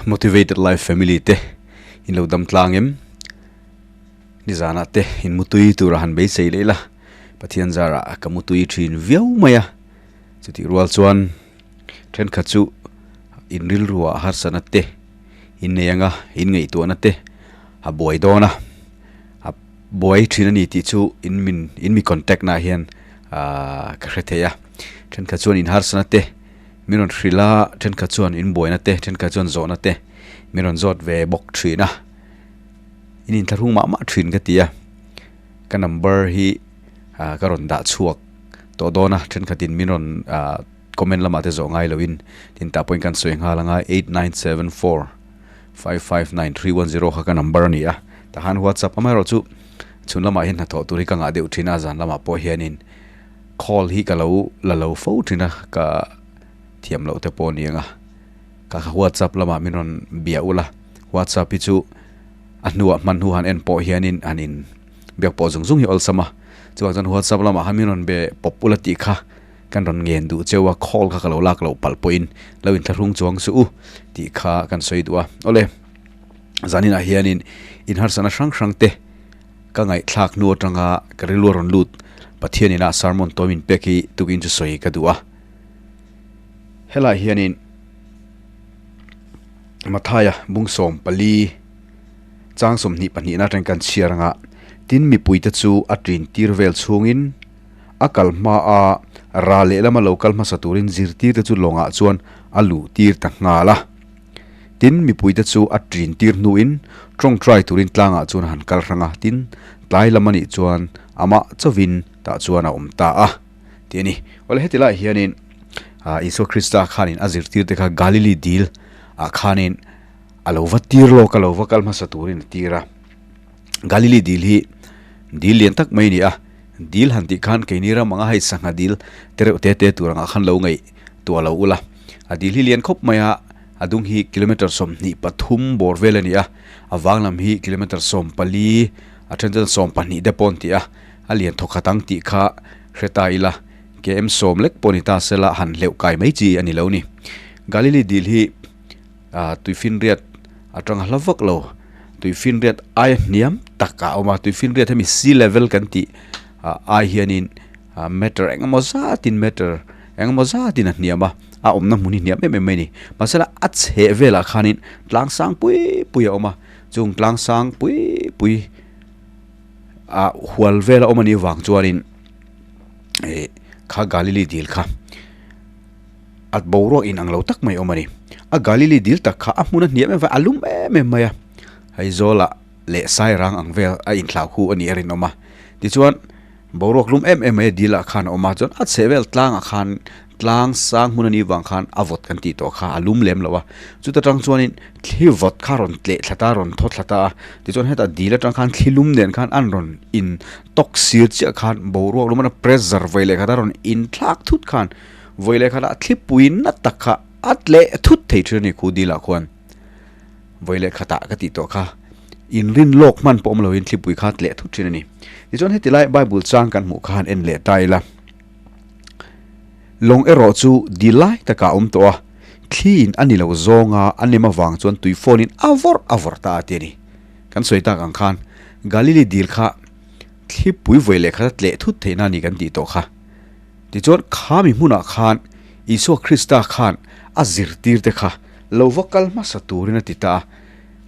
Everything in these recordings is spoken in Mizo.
Motivated Life Family te in lo dam tlang em? Nizanah te in mutui tura han beisei leh ila, Pathian zarah ka mutui thin viau mai a, chutih rual chuan thenkhat chu in rilruah harsatna te in nei anga in ngaihtuahna te a buai dawn a, a buai thin a ni tih chu in min in mi contact na ah hian ahh ka hre thei a, thenkhat chuan in harsatna te min rawn hrilh a, thenkhat chuan in buaina te thenkhat chuan zawhna te min rawn zawt ve bawk thin a. In inthlahrung mah mah thin ka ti a, ka number hi ah ka rawn dah chhuak tawh dawn a, thenkhatin min rawn ah comment lamah te zawh ngai loin tin tah pawhin kan sawi nghal anga 8974559310 kha ka number a ni a, tah khan whatsapp amaherawh chu chhun lamah hian hnathawh tur hi ka ngah deuh thin a, zan lamah pawh hianin call hi ka lo la lo fo thin a, ka thiam loh te pawh a ni ang a. Ka kha WhatsApp lamah min rawn bia ula, WhatsApp hi chu a hnuah hman hnu han en pawh hianin han in biak pawh zung zung hi awlsam a, chuvang chuan WhatsApp lamah khan min rawn be pawp ula tih kha kan rawn ngen duh cheu a, call kha ka lo lak loh palh pawhin lo inthlahrung chuang suh u tih kha kan sawi duh a. Awle, zaninah hianin inharsatna hrang hrang te ka ngaihthlak hnu atanga ka rilru a rawn lut Pathian ina sermon tawi min pek hi tukin chu sawi ka duh a. Helai hianin Mathaia bung 14 chang 22 na atang kan chhiar anga tin mipuite chu a ṭin tir vel chhungin a kal hma a ra lehlama lo kal hmasa turin zirtirte chu lawngah chuan a luh tir ta nghal a. Tin mipuite chu a ṭin tir hnuin tawngtai turin tlangah chuan a han kal hrang a, tin tlai lam anih chuan amah chauhin tah chuan a awm ta a. Tih a ni. Awle heti laiah hianin Isua Krista khanin a zirtirte kha Galili dil ah khanin a lo va tir lawk a, lo va kal hmasa turin a tir a. Galili dil hi dil lian tak mai a ni a, dil han tih khan keini ram anga hei sangha dil te reuh te te tur angah khan lo ngaih tuah lo ula. A dil hi lian khawp mai a, a dung hi kilometer 23 bawr vel a ni a, a vang lam hi kilometer 14 a then chuan 12 te pawh an ti a, a lian thawk khat ang tih kha hre ta ila, KM sawm lek pawh ni ta sela han hleuh kai mai chi a ni lo ni. Galili dil hi tuifinriat atanga hla vak lo, tuifinriat aia hniam tak a awm a, tuifinriat hemi sea level kan tih ai hianin meter engemaw zatin meter engemaw zatin a hniam a, a awmna hmun hi hniam em em mai a ni. Mahsela a chheh velah khanin tlang sang pui pui a awm a, chung tlang sang pui pui a hual vel a awm a nih vang chuanin eh kha Galili dil kha a boruak in ang lo tak mai a awm a ni. A Galili dil tak kha a hmun a hniam em em a, a lum em em mai a, Aizawl ah leh Sairang ang vel a inthlau khu a nih a rinawm a. Tichuan boruak lum em em mai a dil ah khan a awm a, chuan a chheh vel tlang ah khan Tlang sang hmun a nih vang khan a vawt kan tih tawh kha a lum lem lo a, chuta tang chuanin thli vawt kha rawn tleh thla ta a, rawn thaw thla ta a, tichuan hetah dil atang khan thli lum nen khan an rawn in tawk sir chiah khan boruak lum a pressure vawi leh khat a rawn in thlak thut khan vawi leh khat a thlipui na tak kha a tleh thut thei thin a ni khu dil ah khuan vawi leh khat ah ka tih tawh kha inrin lawk hman pawh awm loin thlipui kha tleh thut thin a ni. Tichuan heti lai bible chang kan hmuh khan en leh ta ila. Lawng erawh chu dil lai takah a awm tawh a, thliin a ni lo zawnga a nem avang chuan tui fawnin a vawrh a vawrh ta a ti a ni. Kan sawi tak ang khan Galili dil kha thlipui vawi leh khat a tleh thut theihna a ni kan tih tawh kha. Tichuan khami hmunah khan Isua Krista khan a zirtirte kha lo va kal hmasa turin a ti ta a.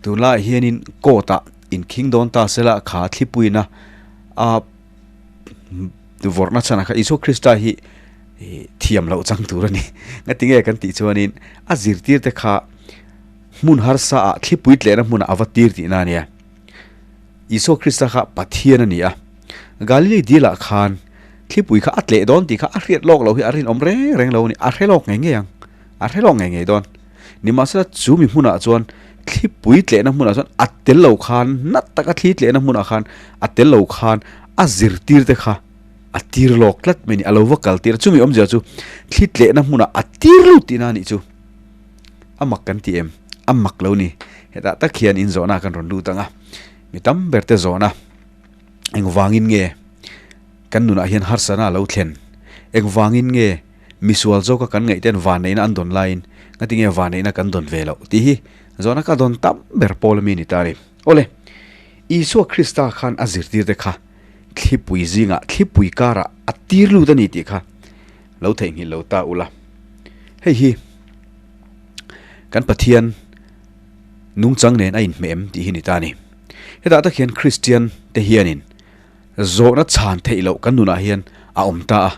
Tunlaiah hianin court ah inkhing dawn ta sela kha thlipuiin a vawrhna chhanah kha Isua Krista hi thiam loh chang tur a ni. Ngati nge kan tih chuanin a zirtirte kha hmun harsa ah thlipui tlehna hmunah a va tir tihna a nia. Isua Krista kha Pathian a ni a. Galili dilah khan thlipui kha a tleh dawn tih kha a hriat lawk loh hi a rinawm reng reng lo a ni. A hre lawk ngei ngei ang. A hre lawk ngei ngei dawn. Nimahsela chu mi hmunah chuan thlipui tlehna hmunah chuan a tel lo khan na taka thli tlehna hmunah khan a tel lo khan a zirtir te kha a tir lawk tlat mai a ni a lo va kal tir a chumi awmzia chu thli tlehna hmunah a tir lut tihna a nih chu a mak kan ti em a mak lo ni hetah tak hian in zawhna kan rawn lut ang a mi tam ber te zawhna engvangin nge kan nunah hian harsatna a lo thlen engvangin nge Misual zawka kan ngaih ten vanneihna an dawn laiin ngatinge vanneihna kan dawn ve loh tih hi Zawhna ka dawn tam ber pawl a mi ni ta a ni. Awle, Isua Krista khan a zirtirte kha thlipui zingah, thlipui karah a tir lut a ni tih kha lo theihnghilh lo ta ula. Hei hi kan Pathian nungchang nen a inhmeh em tih hi ni ta a ni. Hetah tak hian Kristian te hianin Zawhna chhan theih loh kan nunah hian a awm ta a,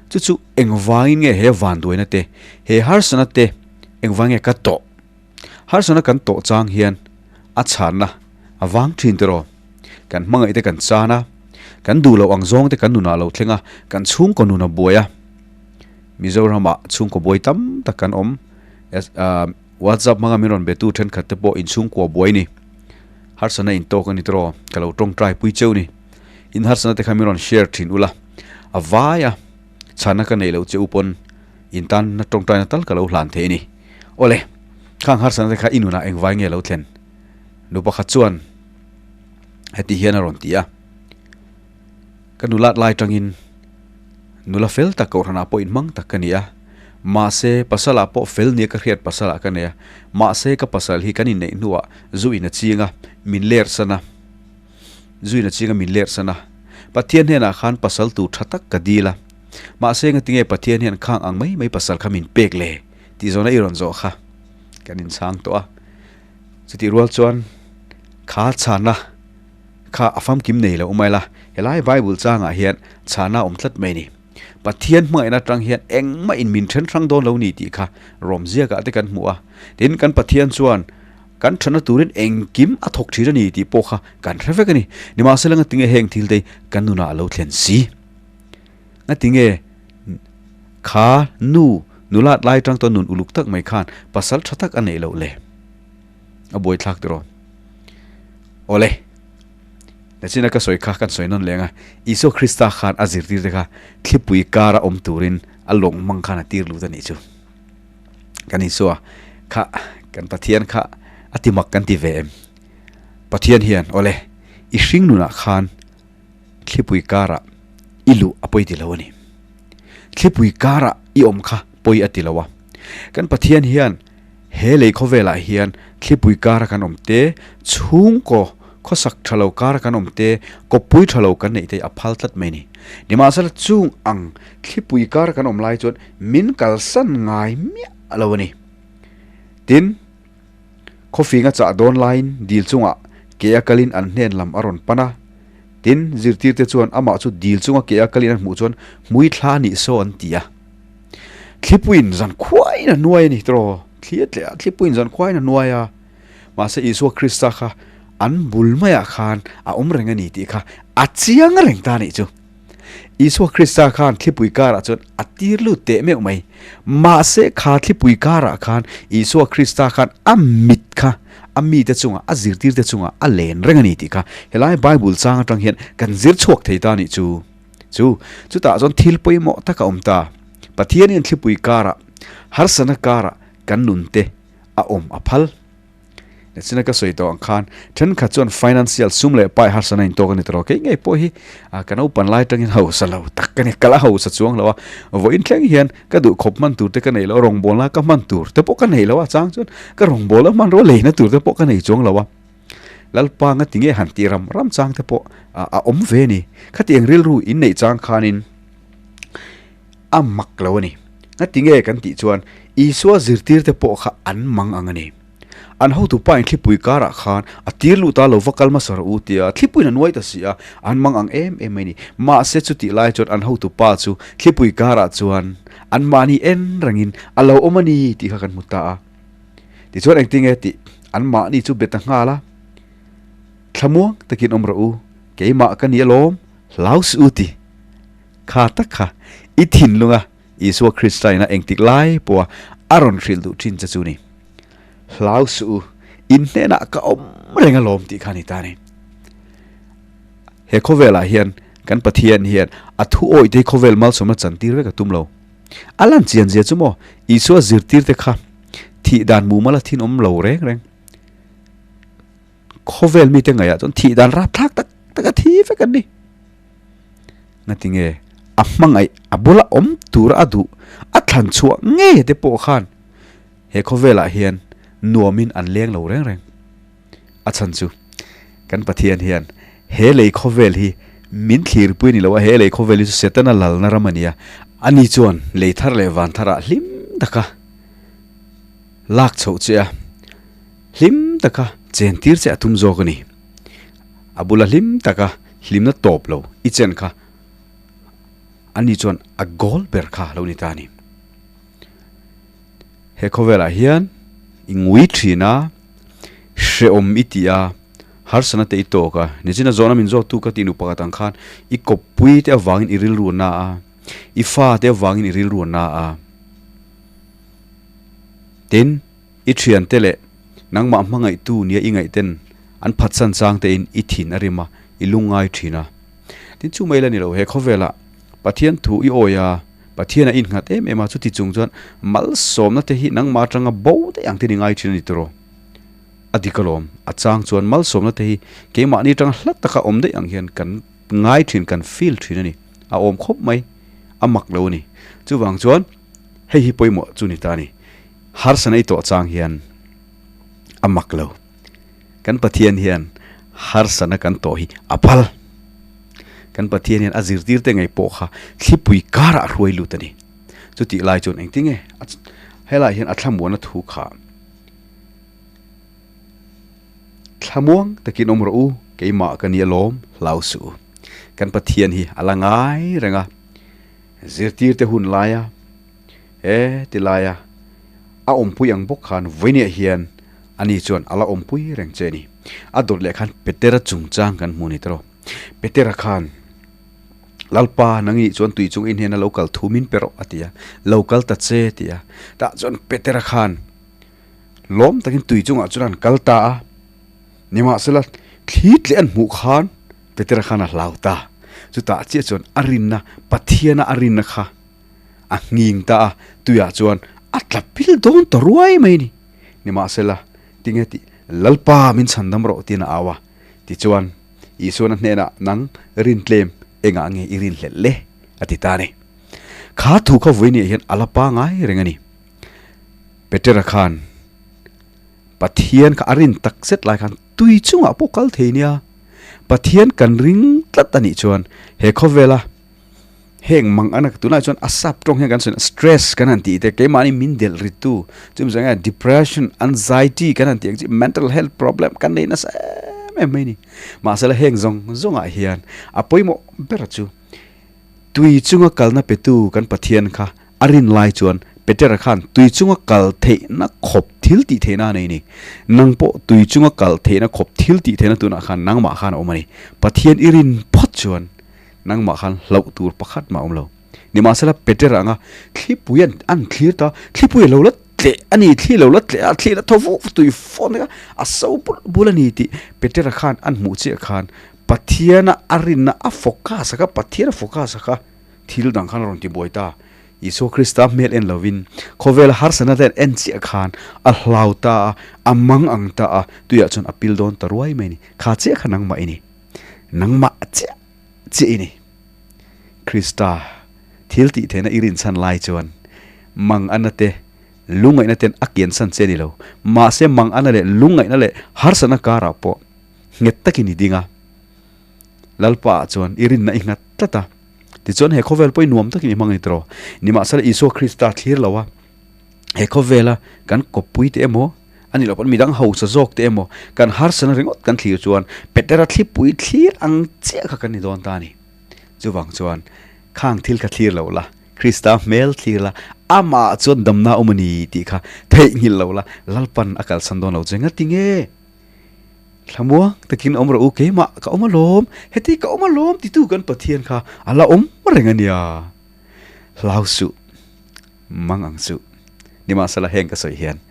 chu chu engvangin nge he vanduaina te, he harsana te engvang nge ka tawh? Harsana kan tawh chang hian a chhanna a vang thin tiraw? Kan hmangaih te kan chan a, kan duh loh ang zawng te kan nunah lo thleng a, kan chhungkaw nun a buai a. Mizoramah chhungkaw buai tam tak kan awm. WhatsApp hmanga min rawn betu thenkhat te pawh inchhungkua buai ni. Harsana in tawk a ni tawh, ka lo tawngtai pui cheu ni. In harsana te kha min rawn share thin ula, a vai a, chhana ka neih loh che u pawn in tan na tawngtaina tal ka lo hlan thei a ni. Awle, khang harsana te kha i nunah engvai nge lo thlen? Nu pakhat chuan heti hian a rawn ti a, Ka nulat lai tangin nula fel tak kohhranah pawh inhmang tak ka ni a, mahse pasalah pawh fel nia ka hriat pasalah ka nei a, mahse ka pasal hi kan inneih hnuah zu in a ching a, min ler san a, zu in a ching a min ler san a, Pathian hnenah khan pasal tur tha tak ka dil a, mahse ngatinge Pathian hian khang ang mai mai pasal kha min pek le tih zawhna i rawn zawh kha kan inchhang tawh a, chutih rual chuan kha chhana. Kha a famkim nei lo mai la, helai Bible changah hian chhana awm tlat mai a ni. Pathian hmangaihna atang hian engmah in min then hrang dawn lo ni tih kha Rom ziakah te kan hmu a. Tin, kan Pathian chuan kan thana turin engkim a thawk thin a ni tih pawh kha kan hre vek a ni. Nimahsela ngatinge heng thil te kan nunah a lo thlen si? Ngatinge kha nu nulat lai atang tawh nun uluk tak mai khan pasal tha tak a neih loh le? A buaithlak tiraw? Awle, nachina ka sawi kha kan sawi nawn leng a, Isua Krista khan a zirtir te kha thlipui kara awm turin a lawng hmang khan a tir lut a nih chu. Kan Isua kha, kan Pathian kha a ti mak kan ti ve em? Pathian hian, awle, i hring nunah khan thlipui karah i luh a pawi ti lo a ni. Thlipui karah i awm kha pawi a ti lo a. Kan Pathian hian He lei khawvelah hian thlipui kara kan awm te, chhungkaw khawsak tha lo kara kan awm te, kawppui tha lo kan neih te hi a phal tlat mai a ni. Nimahsela chung ang thlipui kara kan awm lai chuan min kalsan ngai miah lo a ni. Tin, khawfing a chah dawn laiin dil chungah ke a kalin an hnen lam a rawn pan a. Tin, zirtirte chuan amah chu dil chunga ke a kalin an hmuh chuan hmui thla a nih saw an ti a. Thlipuiin zan khuaiin a hnuai a ni tawh, thli a tleh a, thlipuiin zan khuaiin a hnuai a. Mahse Isua Krista kha an bul maiah khan a awm reng a ni tih kha a chiang reng ta a nih chu. Isua Krista khan thlipui karah chuan a tir lut teh meuh mai. Mahse kha thlipui karah khan Isua Krista khan a mit kha a mite chungah, a zirtirte chungah a len reng a ni tih kha helai Bible chang atang hian kan zir chhuak thei ta a nih chu. Chu, chutah chuan thil pawimawh tak a awm ta. Pathianin thlipui karah, harsana karah kan nunte a awm a phal. Nachina ka sawi tawh ang khan, thenkhat chuan financial sum leh pai harsana intawk a ni tawh lo. Kei ngei pawh hi ka naupan lai atangin hausa lo tak ka ni, ka la hausa chuang lo a. Vawiin thleng hian ka duh khawp hman tur te ka nei lo a, rawngbawlna ka hman tur te pawh ka nei lo a, chang chuan ka rawngbawlna hmanrua leina tur te pawh ka nei chuang lo a. Lalpa nga ti nge han tih ram ram chang te pawh a awm ve a ni. Khatiang rilru in neih chang khanin a mak lo a ni. Nga ti nge kan tih chuan Isua zirtir te pawh kha an mang ang a ni. An hotu pa in thlipui karah khan a tir lut a, lo va kal hmasa rawh u tia thlipuiin a nuai ta si a, an mang ang em em mai a ni. Mahse chutih lai chuan an hotu pa chu thlipui karah chuan anmahni en rengin a lo awm a ni tih kha kan hmu ta a. Tichuan engtinge tih anmahni chu be ta nghal a, Thlamuang takin awm rawh u, keimah ka ni alawm, hlau suh u ti. Kha tak kha i thinlunga Isua Krista ina engtik lai pawha a rawn hrilh duh thin che chu ni. Hlau suh u, in hnenah ka awm reng alawm tih kha a ni ta a ni. He khawvelah hian kan Pathian hian a thu awih te hi khawvel malsawmna chantir vek a tum lo. A lan chian zia chu maw Isua zirtirte kha thih dan mumal a thinawm lo reng reng. Khawvel mite ngaihah chuan thih dan rapthlak tak tak a thi vek an ni. Ngatinge a hmangaih a bula awm tura a duh a thlan chhuah ngei te pawh khan he khawvelah hian nuamin an leng lo reng reng. A chhan chu kan Pathian hian he lei khawvel hi min thlirpui a ni lo a, he lei khawvel hi chu Setana lalna ram a ni a, ani chuan lei thar leh van tharah hlim taka lak chhoh che a, hlim taka chentir che a tum zawk a ni. A bula hlim taka hlimna tawp lo i chen kha ani chuan a goal ber kha lo ni ta a ni. He khawvelah hian i ngui thin a, hrehawm i ti a, harsana te i tawk a, nichina zawhna min zawttu ka tih nu pakhat ang khan i kawppui te avangin i rilru a na a, i fa te avangin i rilru a na a. Tin, i thiante leh nangmah hmangaihtu nia i ngaihten an phatsan chang tein i thin a rim a, i lungngai thin a. Tin, chu mai la ni lo, he khawvelah Pathian thu i awi a, Pathian a innghat em em a, chuti chung chuan malsawmna te hi nangmah atanga bo daih ang te ni ngai thin a ni tawh. A dik alawm, a chang chuan malsawmna te hi keimahni atanga hla taka awm daih ang hian kan ngai thin, kan feel thin a ni. A awm khawp mai, a mak lo a ni. Chuvang chuan hei hi pawimawh chu ni ta a ni. Harsana i tawh chang hian a mak lo. Kan Pathian hian harsana kan tawh hi a phal. Kan Pathian hian a zirtirte ngei pawh kha thlipui karah a hruai lut a ni. Chutih lai chuan engtinge helaiah hian a thlamuana thu kha thlamuang takin awm rawh u, keimah ka ni alawm hlau suh u. Kan Pathian hi a la ngai reng a, zirtirte hun laia he ti laia a awmpui ang bawk khan vawinia hian ani chuan a la awmpui reng che a ni. A dawt leh khan Petera chungchang kan hmu a ni tawh. Petera khan, Lalpa, nangni chuan tui chung in hian a lo kal thu min pe rawh, a ti a. Lo kal ta che, a ti a. Tah chuan Petera khan lawm takin tui chungah chuan an kal ta a. Nimahsela, thli tleh an hmuh khan Petera khan a hlau ta. Chutah chiah chuan a rinna, Pathiana a rinna kha a nghing ta a, tuiah chuan a tla pil dawn ta ruai mai a ni. Nimahsela, tinge tih, Lalpa min chhandam rawh tiin a au a. Tichuan, Isuan a hnenah, Nang, rin tlem, engah nge i rin hlelh le? a ti ta a ni. Kha thu kha vawinia hian a la pangai reng a ni. Petera khan Pathian kha a rin tak zet lai khan tui chungah pawh kal thei nia. Pathian kan ring tlat a nih chuan he khawvela Heng mang anak tunah chuan a sap tawng hian kan sawi stress kan han tih te keimahni min delh rit tu chumi zawng hian depression anxiety kan han tih ang chi mental health problem kan nei nasa em em mai a ni. Mahsela heng zawng zawngah hian a pawimawh ber chu tui chunga kalna petu kan Pathian kha a rin lai chuan Petera khan tui chunga kal theihna khawp thil tih theihna a nei a ni. Nang pawh tui chunga kal theihna khawp thil tih theihna tunah khan nangmah khan a awm a ni. Pathian i rin phawt chuan Nangmah khan hlauh tur pakhat mah a awm lo. Nimahsela Peter anga thlipui an an thlir ta, thlipui a lo la tleh a ni, thli a lo la tleh a, thli a la thaw vuk tui fawn vek a, a so bul bul a ni tih Petera khan an hmuh chiah khan Pathiana a rinna a focus a kha, Pathian a focus a kha thil dang khan a rawn ti buai ta. Isua Krista hmel en lovin khawvela harsatna te an en chiah khan a hlau ta a, a mang ang ta a, tuiah chuan a pil dawn ta ruai mai a ni. Kha chiah kha nangmah i ni. Nangmah chiah chiah i ni. Krista thil tih theihna i rinchhan lai chuan Mangana te lungngaihna ten a kiansan che a ni lo. Mahse Mangana leh lungngaihna leh harsatna karah pawh nghet takin i ding a. Lalpa ah chuan i rinna i nghat tlat a. Tichuan he khawvel pawh i nuam takin i hmang a ni tawh. Nimahsela Isua Krista thlir lo a, he khawvela kan kawppui te emaw, A nih loh pawn midang hausa zawk te emaw kan harsana ringawt kan thlir chuan Petera thlipui thlir ang chiah kha kan ni dawn ta a ni. Chuvang chuan khang thil kha thlir lo la, Krista hmel thlir la, amah chuan damna a awm a ni tih kha theihnghilh lo la, Lalpan a kalsan dawn lo che nga tinge? Thlamuang takin awm rawh u, keimah ka awm alawm, heti ka awm alawm titu kan Pathian kha a la awm reng a nia. Hlau suh. Mang ang chu. Nimahsela heng ka sawi hian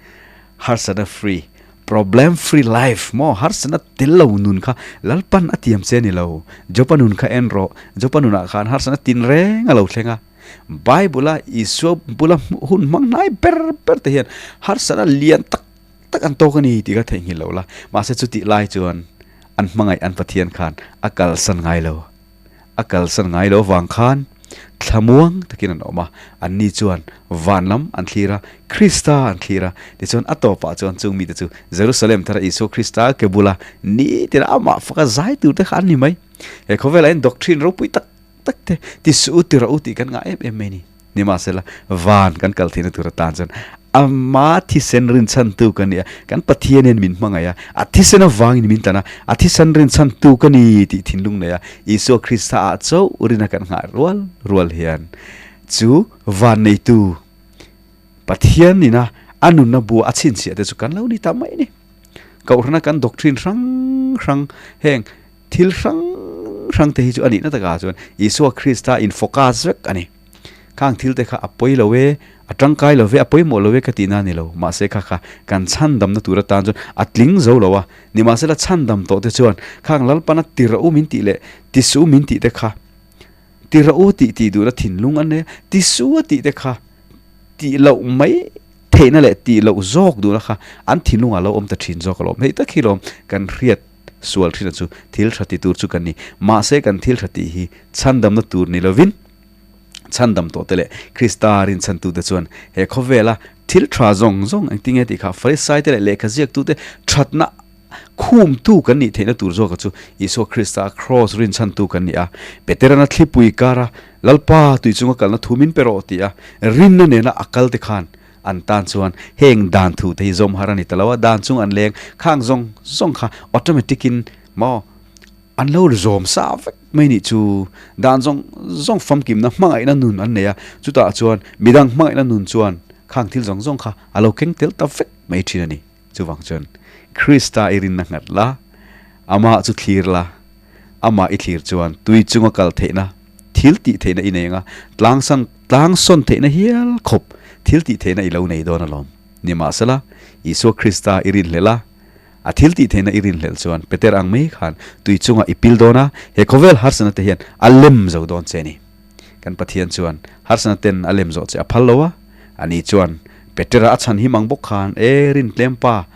harsatna free, problem free life maw harsatna tel lo nun kha Lalpan a tiam che a ni lo. Jopa nun kha en rawh, Jopa nunah khan harsatna tin reng a lo thleng a. Bible a Isua bula hun hmang hnai ber ber te hian harsatna lian tak tak an tawk a ni tih kha theihnghilh lo la. Mahse chutih lai chuan an hmangaih an Pathian khan a kalsan ngai lo. A kalsan ngai lo vang khan Thlamuang takin an awm a, anni chuan van lam an thlir a, Krista an thlir a. Tichuan a tawpah chuan chung mite chu Jerusalem thara Isua Krista ke bula nitin amah faka zai tur te kha an ni mai. He khawvelah hian doctrine ropui tak tak te ti suh u ti rawh u tih kan ngah em em mai ni. Nimahsela van kan kal theihna tur atan chuan ama thisen rinchhantu ka ni a, kan Pathianin min hmangaih a, a thisen avangin min tlan a, a thisen rinchhantu ka ni tih thinlung nei a, Isua Krista ah chauh rina kan nghah rual rual hian chu van neitu Pathian ina a nunna bua a chhinchhiah te chu kan lo ni ta mai a ni. Kohhrana kan doctrine hrang hrang heng thil hrang hrang te hi chu a nihna takah chuan Isua Krista in focus vek a ni. Khang thil te kha a pawi lo e, a tangkai lo ve, a pawimawh lo e ka tihna a ni lo. Mahse kha kha kan chhandamna tur atan chuan a tling zo lo a. Nimahsela chhandam tawh te chuan khang Lalpana ti rawh u min tih leh ti suh u min tih te kha ti rawh u tih tih duhna thinlung an nei a, ti suh a tih te kha tih loh mai theihna leh tih loh zawk duhna kha an thinlungah lo awm ta thin zawk alawm. Hei tak hi lawm kan hriat sual thin a chu thil tha ti tur chu kan ni. Mahse kan thil tha tih hi chhandamna tur ni lovin chhandam tawh te leh Krista rinchhantute chuan he khawvela thil tha zawng zawng engtinge tih kha Farisai te leh lehkha ziaktute thatna khumtu kan nih theihna tur zawka chu Isua Krista Kraws rinchhantu kan ni a. Peterana thlipui kara Lalpa tui chunga kalna thu min pe rawh ti a rinna nena a kal te khan an tan chuan heng dan thu te hi zawm har a ni ta lo a, dan chung an leng khang zawng zawng kha automatic in maw An lo zawm sa vek mai nih chu. Dan zawng zawng famkimna hmangaihna nun an nei a, chutah chuan midang hmangaihna nun chuan khang thil zawng zawng kha a lo keng tel ta vek mai thin a ni. Chuvang chuan Krista i rinna nghat la, amah chu thlir la, amah i thlir chuan tui chunga kal theihna, thil tih theihna i nei anga tlangsan tlangsawn theihna hial khawp thil tih theihna i lo nei dawn alawm. Nimahsela, Isua Krista i rinhlelh a, A thil tih theihna i rinhlelh chuan Peter ang mai khan tui chungah i pil dawn a, he khawvel harsatna te hian a lem zo dawn che a ni. Kan Pathian chuan harsatna ten a lem zawh che a phal lo a, ani chuan Petera a chhan him ang bawk khan, E rintlem pa,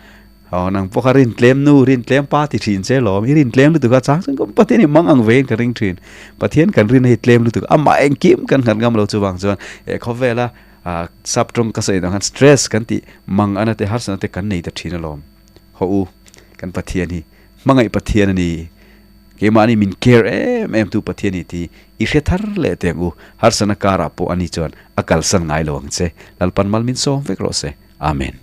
aw nang pawh kha rintlem nu, rintlem pa ti thin che lawm, i rintlem lutuk a chang chuan kan Pathian hi mang ang vein ka ring thin. Pathian kan rin hei tlem lutuk, amah engkim kan nghat ngam lo chuvang chuan he khawvela sap tawng ka sawi dang khan stress kan tih mang ana te harsatna te kan nei ta thin alawm. Haw u, kan Pathian hi hmangaih Pathian a ni, keimahni min care em em tu Pathian hi tih i hre thar leh teh ang u, harsatna karah pawh ani chuan a kalsan ngai lo ang che, Lalpan mal min sawm vek rawh se. Amen.